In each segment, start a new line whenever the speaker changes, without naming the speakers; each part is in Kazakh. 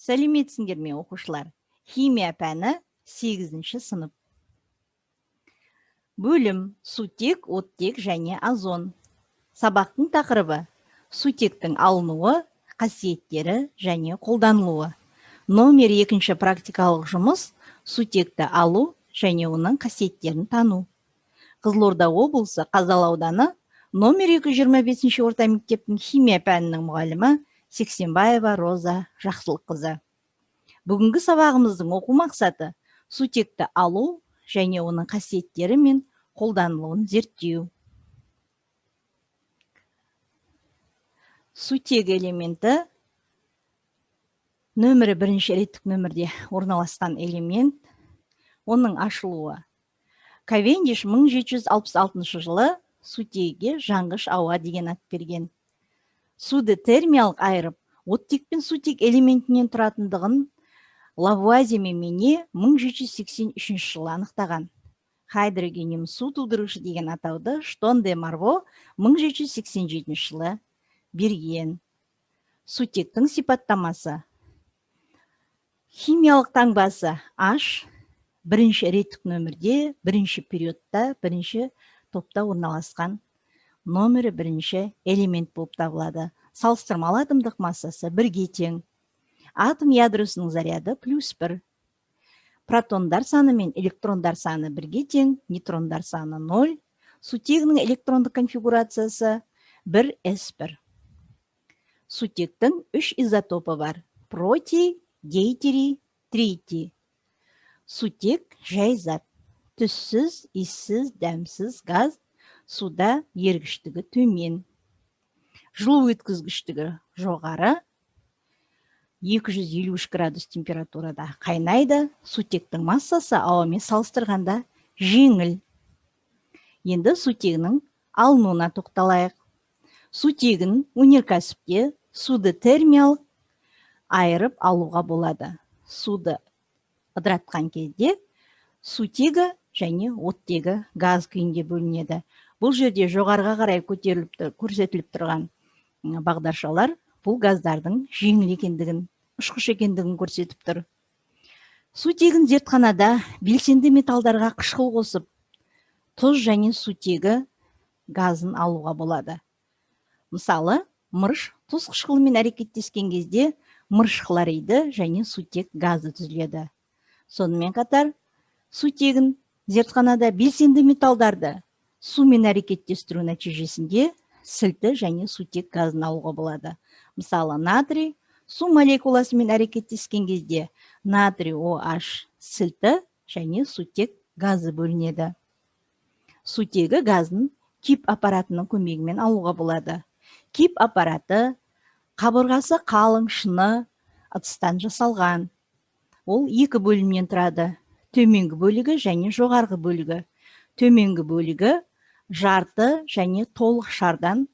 Сәлеметсіңдер ме, оқушылар? Химия пәні, 8 сынып. Бөлім: сутек, оттек және озон. Сабақтың тақырыбы: сутектің алынуы, қасиеттері және қолданылуы. Номер 2 практикалық жұмыс: сутекті алу және оның қасиеттерін тану. Қызылорда облысы, Қазалы ауданы, номер 225 орта мектептің химия пәнінің мұғалімі Сексенбаева Роза Жақсылыққызы. Бүгінгі сабағымыздың оқу мақсаты: сутекті алу және оның қасиеттері мен қолданылуын зерттеу. Сутек элементі нөмірі бірінші реттік нөмірде орналасқан элемент. Оның ашылуы: Кавендиш 1766 жылы сутегіге жанғыш ауа деген ат берген. Суды термиялық айырып, оттек пен сутек элементінен тұратындығын Лавуазье мен Мене 1783 жылы анықтаған. Хайдрогениум су тудырушы деген атауды Штон де Марво 1787 жылы берген. Сутектің сипаттамасы: химиялық таңбасы H, бірінші реттік нөмірде, бірінші периодта, бірінші топта орналасқан номері бірінші элемент болып табылады. Салыстырмалы атомдық массасы 1-ге тең. Атом ядросының заряды +1. Протондар саны мен электрондар саны 1-ге тең, нейтрондар саны 0. Сутегінің электрондық конфигурациясы 1 S1. Сутектің 3 изотопы бар: протий, дейтерий, тритий. Сутек жай зат, түссіз, иіссіз, дәмсіз газ, суда ергіштігі төмен. Жылу өткізгіштігі жоғары, 253 градус температурада қайнайды. Сутектің массасы ауамен салыстырғанда жеңіл. Енді сутегінің алынуына тоқталайық. Сутегін өнеркәсіпте суды термиялық айырып алуға болады. Суды ыдыратқан кезде сутегі және оттегі газ күйінде бөлінеді. Бұл жерде жоғарыға қарай көтеріліп көрсетіліп тұрған бағдаршалар бұл газдардың жеңіл екендігін, ұшқыш екендігін көрсетіп тұр. Сутегін зертханада белсенді металдарға қышқыл қосып, тұз және сутегі газын алуға болады. Мысалы, мырыш тұз қышқылымен әрекеттескен кезде мырыш хлориді және сутек газы түзіледі. Сонымен қатар сутегін зертханада белсенді металдарды сумен әрекеттестіру нәтижесінде сілті және сутек газын алуға болады. Мысалы, натрий су молекуласымен әрекеттескен кезде натрий OH сілті және сутек газы бөлінеді. Сутегі газын Кип аппаратының көмегімен алуға болады. Кип аппараты қабырғасы қалың шыны ыдыстан жасалған. Ол екі бөлімнен тұрады: төменгі бөлігі және жоғарғы бөлігі. Төменгі бөлігі жарты және толық шардан,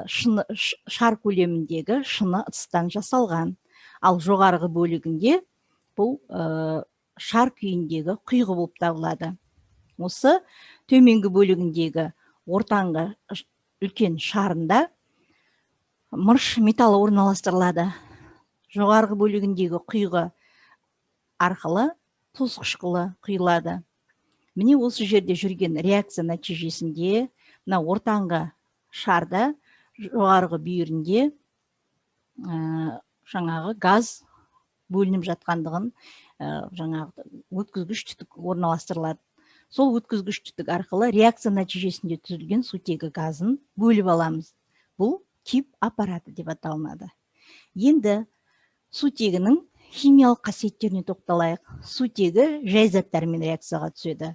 шыны, шар көлеміндегі шыны ыдыстан жасалған. Ал жоғарғы бөлігінде бұл шар күйіндегі құйғы болып табылады. Осы төменгі бөлігіндегі ортаңғы үлкен шарында мырыш металы орналастырылады. Жоғарғы бөлігіндегі құйғы арқылы тұз қышқылы құйылады. Міне, осы жерде жүрген реакция нәтижесінде мына ортаңғы шарда жоғарғы бүйірінде жаңағы газ бөлініп жатқандығын, жаңағы өткізгіш түтік орналастырылады. Сол өткізгіш түтік арқылы реакция нәтижесінде түзілген сутегі газын бөліп аламыз. Бұл Кип аппараты деп аталынады. Енді сутегінің химиялық қасиеттеріне тоқталайық. Сутегі жай заттармен реакцияға түседі.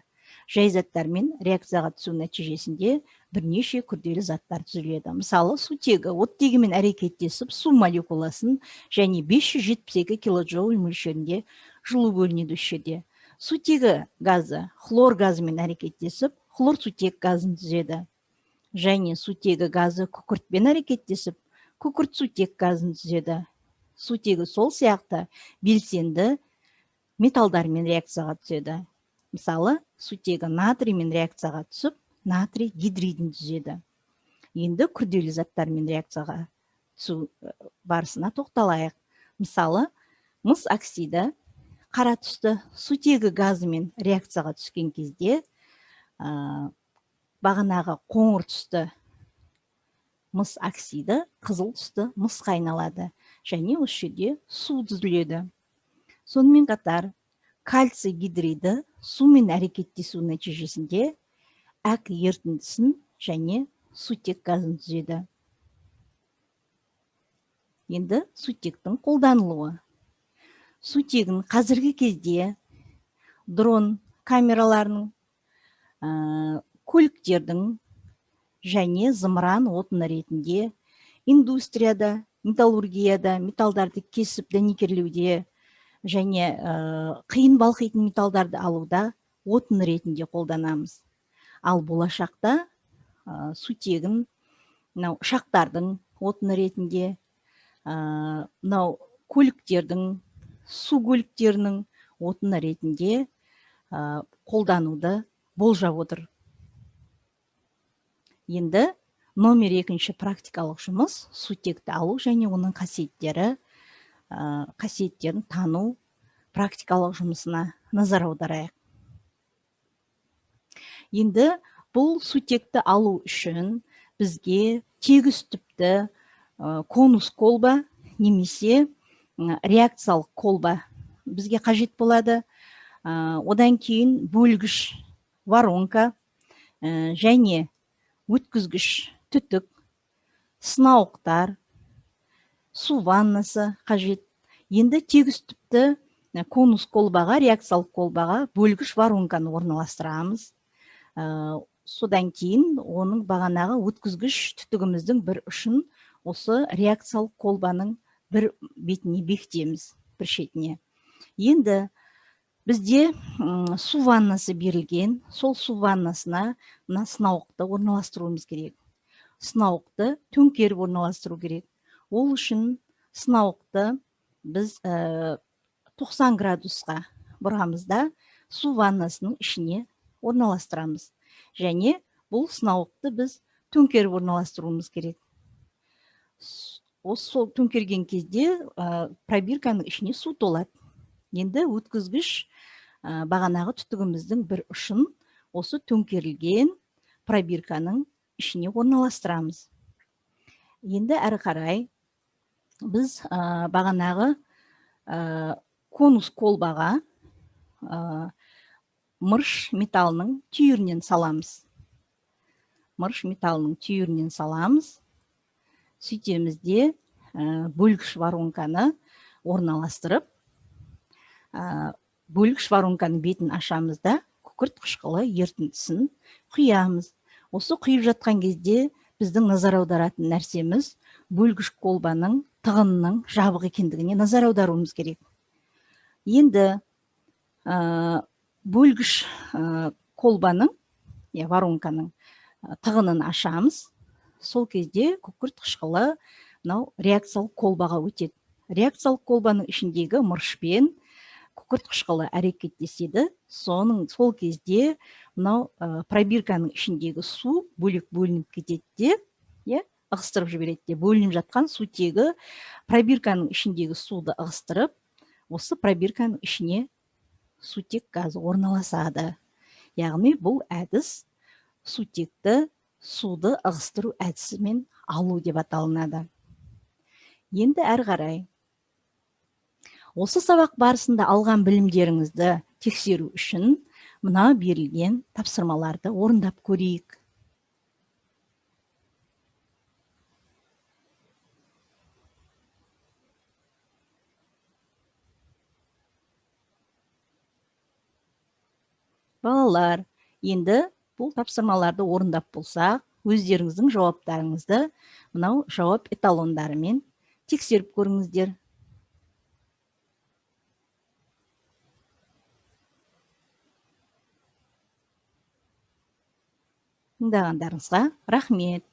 Жай заттармен реакцияға түсу нәтижесінде бірнеше күрделі заттар түзіледі. Мысалы, сутегі оттегімен әрекеттесіп, су молекуласын және 572 килоджоуль мөлшерінде жылу бөлінеді осы жерде. Сутегі газы хлор газымен әрекеттесіп, хлор сутек газын түзеді және сутегі газы күкіртпен әрекеттесіп, күкірт сутек газын түзеді. Сутегі сол сияқты белсенді металдармен реакцияға түседі. Мысалы, сутегі натриймен реакцияға түсіп, натрий гидридін түзеді. Енді күрделі заттармен реакцияға түсу барысына тоқталайық. Мысалы, Мыс оксиді қара түсті сутегі газымен реакцияға түскен кезде бағанағы қоңыр түсті мыс оксиді қызыл түсті мысқа айналады және осы жерде су түзіледі. Сонымен қатар кальций гидриді сумен әрекеттесу нәтижесінде әк ерітіндісін және сутек газын түзеді. Енді сутектің қолданылуы. Сутегін қазіргі кезде дрон камераларының, көліктердің және зымыран отыны ретінде индустрияда, металлургияда, металдарды кесіп дәнекерлеуде және қиын балқитын металдарды алуда отын ретінде қолданамыз. Ал болашақта сутегін мынау ұшақтардың отыны ретінде, мынау көліктердің, су көліктерінің отыны ретінде қолдануды болжап отыр. Енді номер 2 практикалық жұмыс сутекті алу және оның қасиеттерін тану практикалық жұмысына назар аударайық. Енді бұл сутекті алу үшін бізге тегіс түпті конус колба немесе реакциялық колба бізге қажет болады. Одан кейін бөлгіш воронка және өткізгіш түтік, сынауықтар, су ваннасы қажет. Енді тегіс түпті конус колбаға, реакциялық колбаға бөлгіш воронканы орналастырамыз. Содан кейін оның бағанағы өткізгіш түтігіміздің бір ұшын осы реакциялық колбаның бір бетіне бекітеміз, бір шетіне. Енді бізде су ваннасы берілген, сол су ваннасына мына сынауықты орналастыруымыз керек. Сынауықты төңкеріп орналастыру керек. Ол үшін сынауықты біз 90 градусқа бұрамыз да су ваннасының ішіне орналастырамыз. Және бұл сынауықты біз төңкеріп орналастыруымыз керек. Осы сол төңкерген кезде пробирканың ішіне су толады. Енді өткізгіш бағанағы түтігіміздің бір ұшын осы төңкерілген пробирканың ішіне орналастырамыз. Енді әрі қарай біз бағанағы конус колбаға мырыш металының түйірінен саламыз. Мырыш металының түйірінен саламыз. Сөйтеміз де бөлгіш воронканы орналастырып, бөлгіш воронканың бетін ашамыз да күкірт қышқылы ерітіндісін құямыз. Осы құйып жатқан кезде біздің назар аударатын нәрсеміз бөлгіш колбаның тығынының жабық екендігіне назар аударуымыз керек. Енді бөлгіш колбаның, воронканың тығынын ашамыз. Сол кезде күкірт қышқылы мынау реакциялық колбаға өтеді. Реакциялық колбаның ішіндегі мырышпен күкірт қышқылы әрекеттеседі. Сол кезде мынау пробирканың ішіндегі су бөлек бөлініп кетеді де, ығыстырып жібереді де, бөлініп жатқан сутегі пробирканың ішіндегі суды ығыстырып, осы пробирканың ішіне сутек газы орналасады. Яғни бұл әдіс сутекті суды ығыстыру әдісімен алу деп аталынады. Енді әрі қарай осы сабақ барысында алған білімдеріңізді тексеру үшін мына берілген тапсырмаларды орындап көрейік. Балалар, енді бұл тапсырмаларды орындап болсақ, өздеріңіздің жауаптарыңызды мынау жауап эталондарымен тексеріп көріңіздер. Тыңдағандарыңызға рахмет.